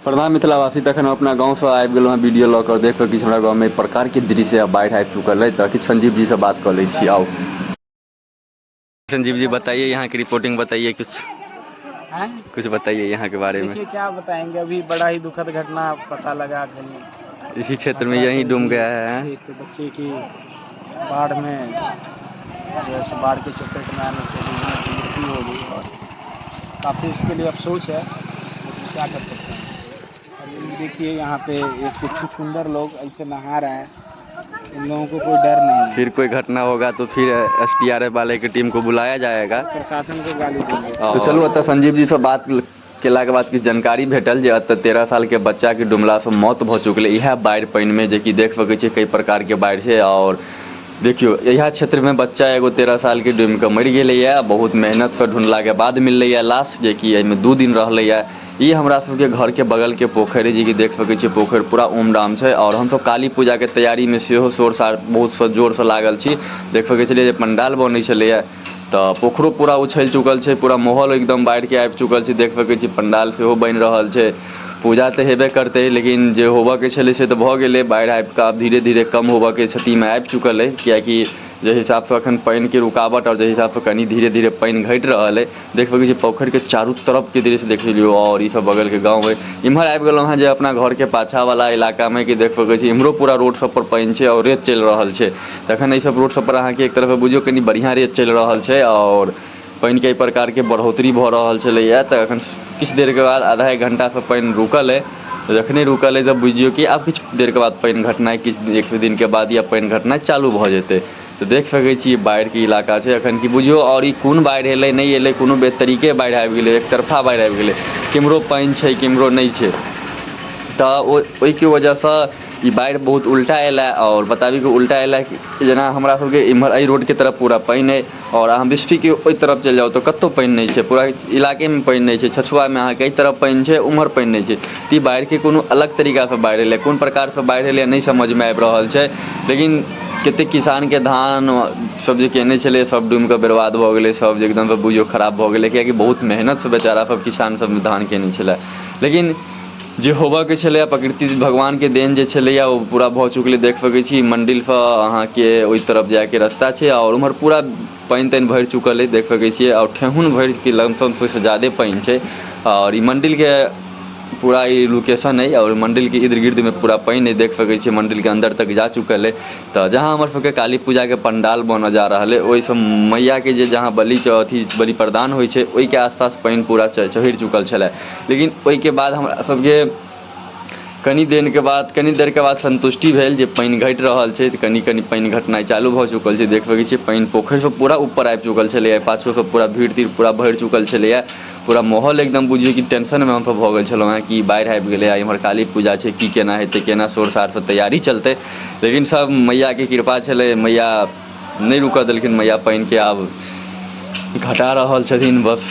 प्रणाम मिथिलावासी। तखन हम अपना गाँवसँ आबि गेलहुँ हँ वीडियो लऽ कऽ। देख सकै छी हमरा गाँवमे एहि प्रकारके दृश्य बाढ़ि आबि चुकल अइ, तऽ किछु संजीव जीसँ बात कऽ लै छी। आउ संजीव जी, बताइए यहाँ की रिपोर्टिंग बताइए, कुछ हैं? कुछ बताइए यहाँ के बारे में। देखिए, क्या बताएंगे, अभी बड़ा ही दुखद घटना पता लगा कहीं इसी क्षेत्र में यही डूब गया है। एक बच्चे की बाढ़ में जो है सो बाढ़ के चपेट में आने से डूबने से मृत्यु हो गई और काफ़ी इसके लिए अफसोस है, लेकिन क्या कर सकते हैं। और ये देखिए, यहाँ पे एक कुछ छुछुंदर लोग ऐसे नहा रहे हैं, इन लोगों को कोई डर नहीं है। फिर कोई घटना होगा तो फिर एसडीआरएफ वाले की टीम को बुलाया जाएगा। प्रशासन को गाली देंगे। तो चलू, एतऽ संजीव जी से बात केलाके बाद किछु जानकारी भेटल जे एतऽ 13 सालके बच्चाके डुमलासँ मौत भऽ चुकलै इएह बाढ़ि पानिमे, जेकि देख सकै छियै कई प्रकारके बाढ़ि छै। आओर देखियौ, इएह क्षेत्रमे बच्चा एगो 13 सालके डूबिकऽ मरि गेलैए। बहुत मेहनतसँ ढूँढलाके बाद मिललैए लाश, जेकि एहिमे 2 दिन रहलैए। ई हमरा सबके घरके बगलके पोखरि, जेकि देख सकै छियै पोखरि पूरा उमडाम छै। आओर हमसब काली पूजाके तैयारीमे सेहो शोर सार बहुत जोरसँ लागल छी। देख सकै छलियै जे पंडाल बनै छलैए, तऽ पोखरो पूरा उछलि चुकल छै, पूरा माहौल एकदम बाढ़िके आबि चुकल छै। देख सकै छी पंडाल सेहो बनि रहल छै, पूजा तऽ हेबे करतै, लेकिन जे होबऽके छलै से तऽ भऽ गेलै। बाढ़ि आबि कऽ आब धीरे धीरे कम होबऽके स्थितिमे आबि चुकल अइ, किएकि जाहि हिसाबसँ एखन पानिके रुकावट आओर जाहि हिसाबसँ कनि धीरे धीरे पानि घटि रहल अइ। देख सकै छी पोखरिके चारू तरफके दृश्य देख लियौ। आओर ई सब बगलके गाँव अइ। इम्हर आबि गेलहुँ हँ जे अपना घरके पाछाँवला इलाकामे, कि देख सकै छी इम्हरो पूरा रोड सब पर पानि छै आओर रेत चलि रहल छै। तखन एहि सब रोड सब पर अहाँके एक तरहसँ बुझियौ कनि बढ़िआँ रेत चलि रहल छै आओर पानिके एहि प्रकारके बढ़ोतरी भऽ रहल छलैए। तऽ एखन किछु देरके बाद, आधा एक घण्टासँ पानि रुकल अइ। जखने रुकल अइ तऽ बुझियौ कि आब किछु देरके बाद पानि घटनाइ, किछु एक दू दिनके बाद या पानि घटनाइ चालू भऽ जेतै। तऽ देख सकै छी बाढ़िके इलाका छै एखन कि बुझियौ। आओर ई कोन बाढ़ि एलै, नहि एलै, कोनो बेतरीके बाढ़ि आबि गेलै, एकतरफा बाढ़ि आबि गेलै। केम्हरो पानि छै, केम्हरो नहि छै, तऽ ओहिके वजहसँ ई बाढ़ि बहुत उल्टा एलै। आओर बताबी कि उल्टा एलै, जेना हमरा सबके इम्हर एहि रोडके तरफ पूरा पानि अइ आओर अहाँ बिस्फीके ओहि तरफ चलि जाउ तऽ कतहु पानि नहि छै, पूरा इलाकेमे पानि नहि छै। छछुआमे अहाँके एहि तरफ पानि छै, उम्हर पानि नहि छै। तऽ ई बाढ़िके कोनो अलग तरीकासँ बाढ़ि एलै, कोन प्रकारसँ बाढ़ि एलै, नहि समझमे आबि रहल छै। लेकिन कतेक किसानके धान सब जे केने छलै, सब डूबिकऽ बर्बाद भऽ गेलै, सब जे एकदमसँ बुझियौ खराब भऽ गेलै, किएकि बहुत मेहनतसँ बेचारा सब किसान सब धान केने छलै। लेकिन जे होबऽके छलैए, प्रकृति भगवानके देन जे छलैए, ओ पूरा भऽ चुकलै। देख सकै छी मण्डिलसँ अहाँके ओहि तरफ जाइके रस्ता छै आओर उम्हर पूरा पानि तानि भरि चुकल अइ, देख सकै छियै। आओर ठेहुन भरिके लमसम ओहिसँ ज्यादे पानि छै। आओर ई मण्डिलके पूरा ई लोकेशन अइ आओर मण्डिलके इर्द गिर्दमे पूरा पानि अइ। देख सकै छियै मण्डिलके अन्दर तक जा चुकल अइ। तऽ जहाँ हमर सबके काली पूजाके पंडाल बनऽ जा रहल अइ, ओहिसँ मैयाके जे जहाँ बलि अथी बलि प्रदान होइ छै, ओहिके आसपास पानि पूरा चढ़ि चुकल छलै। लेकिन ओहिके बाद हमरा सबके कनि दिनके बाद, कनि देरके बाद सन्तुष्टि भेल जे पानि घटि रहल छै। तऽ कनि कनि पानि घटनाइ चालू भऽ चुकल छै। देख सकै छियै पानि पोखरिसँ पूरा ऊपर आबि चुकल छलैए, पाछूसँ पूरा भीड़ तीड़ पूरा भरि चुकल छलैए। पूरा माहौल एकदम बुझियौ कि टेंशनमे हमसब भऽ गेल छलहुँ हेँ कि बाढ़ि आबि गेलै आ इम्हर काली पूजा छै, की केना हेतै, केना शोर शारसँ तैयारी चलतै। लेकिन सब मैयाके कृपा छलै, मैया नहि रुकऽ देलखिन। मैया पानिके आब घटा रहल छथिन। बस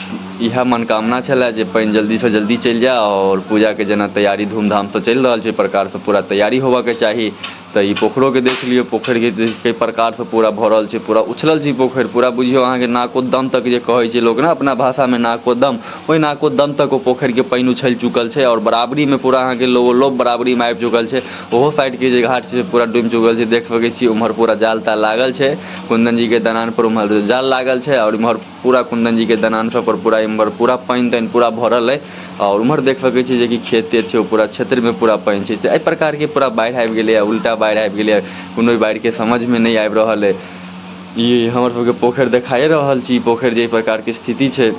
इएह मनोकामना छलए जे पानि जल्दीसँ जल्दी चलि जाय आओर पूजाके जेना तैयारी धूमधामसँ चलि रहल छै, प्रकारसँ पूरा तैयारी होबऽके चाही। तऽ ई पोखरोके देख लियौ, पोखरिके कई प्रकारसँ पूरा भरल छै, पूरा उछलल छै पोखरि पूरा। बुझियौ अहाँके नाको दम तक, जे कहै छै लोक ने अपना भाषामे नाको दम, ओहि नाको दम तक ओ पोखरिके पानि उछलि चुकल छै आओर बराबरीमे पूरा अहाँके लोभ बराबरीमे आबि चुकल छै। ओहो साइडके जे घाट छै, पूरा डूबि चुकल छै। देख सकै छी उम्हर पूरा जाल ताल लागल छै कुन्दन जीके दलान पर, उम्हर जाल लागल छै आओर इम्हर पूरा कुन्दन जीके दलान सब पर पूरा इम्हर पूरा पानि तानि पूरा भरल अइ। आओर उम्हर देख सकै छी जेकि खेत तेत छै, ओ पूरा क्षेत्रमे पूरा पानि छै। तऽ एहि प्रकारके पूरा बाढ़ि आबि गेलैए, उल्टा बाढ़ि आबि गेलैए, कोनो बाढ़िके समझमे नहि आबि रहल अइ। ई हमर सबके पोखरि देखाए रहल छी, पोखरि जे एहि प्रकारके स्थिति छै,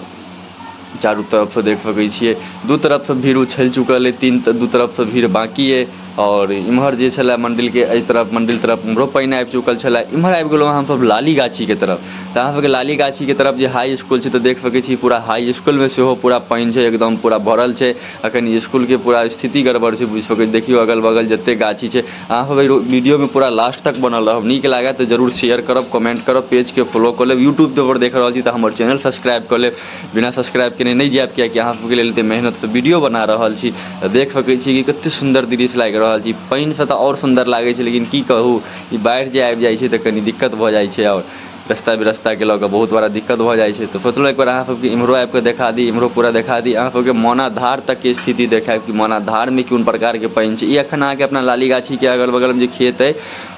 चारू तरफसँ देख सकै छियै। दू तरफसँ भीड़ उछलि चुकल अइ, तीन दू तरफसँ भीड़ बाँकी अइ। आओर इम्हर जे छलए मण्डिलके एहि तरफ, मण्डिल तरफ उम्हरो पानि आबि चुकल छलए। इम्हर आबि गेलहुँ हमसभ लाली गाछीके तरफ। तऽ अहाँ सबके लाली गाछीके तरफ जे हाई इसकुल छै, तऽ देख सकै छी पूरा हाई इसकुलमे सेहो पूरा पानि छै, एकदम पूरा भरल छै। अखन इसकुलके पूरा स्थिति गड़बड़ छै, बुझि सकै। देखियौ अगल बगल जते गाछी छै। अहाँ सब एहि वीडियोमे पूरा लास्ट तक बनल रहब। नीक लागत तऽ जरूर शेयर करब, कमेंट करब, पेजके फॉलो कऽ लेब। यूट्यूब पर देख रहल छी तऽ हमर चैनल सब्सक्राइब कऽ लेब। बिना सब्सक्राइब केने नहि जायब, कियाकि अहाँ सबके लेल एते मेहनतसँ वीडियो बना रहल छी। तऽ देख सकै छी कि कते सुन्दर दृश्य लागि रहल छै। पानिसँ तऽ आओर सुन्दर लागै छै, लेकिन की कहू, ई बाढ़ि जे आबि जाइ छै तऽ कनि दिक्कत भऽ जाइ छै। आओर रस्ता बिरस्ताके लऽ कऽ बहुत बड़ा दिक्कत भऽ जाइ छै। तऽ सोचलहुँ एक बेर अहाँ सबके इम्हरो आबि कऽ देखा दी, इम्हरो पूरा देखा दी अहाँ सबके, मौना धार तकके स्थिति देखायब कि मौना धारमे कोन प्रकारके पानि छै। ई एखन अहाँके अपना लाली गाछीके अगल बगलमे जे खेत अइ,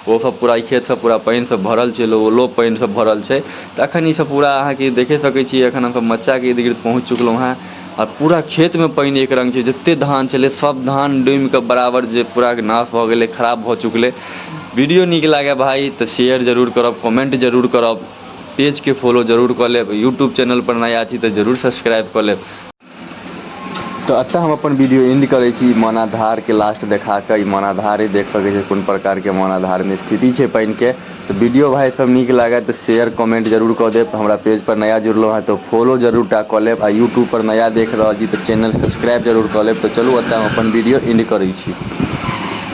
ओ सब पूरा खेत सब पूरा पानिसँ भरल छै, लोलो पानिसँ भरल छै। तऽ एखन ई सब पूरा अहाँके देखे सकै छी। एखन हमसब मच्चाके इर्द गिर्द पहुँच चुकलहुँ हेँ आ पूरा खेतमे पानि एक रङ्ग छै। जते धान छलै, सब धान डूमिकऽ बराबर जे पूरा नाश भऽ गेलै, खराब भऽ चुकलै। वीडियो नीक लागै भाइ तऽ शेयर जरूर करब, कमेंट जरूर करब, पेजके फॉलो जरूर कऽ लेब। यूट्यूब चैनल पर नया छी तऽ जरूर सब्सक्राइब कऽ लेब। तऽ एतऽ हम अपन वीडियो एंड करै छी मौना धारके लास्ट देखा कऽ। ई मौना धारे देख सकै छी, कोन प्रकारके मौना धारमे स्थिति छै पानिके। तऽ वीडियो भाइ सब नीक लागै तऽ शेयर कमेंट जरूर कऽ देब। हमरा पेज पर नया जुड़लहुँ हेँ तऽ फॉलो जरूर टा कऽ लेब आ यूट्यूब पर नया देख रहल छी तऽ चैनल सब्सक्राइब जरूर कऽ लेब। तऽ चलू, एतऽ हम अपन वीडियो एंड करै छी।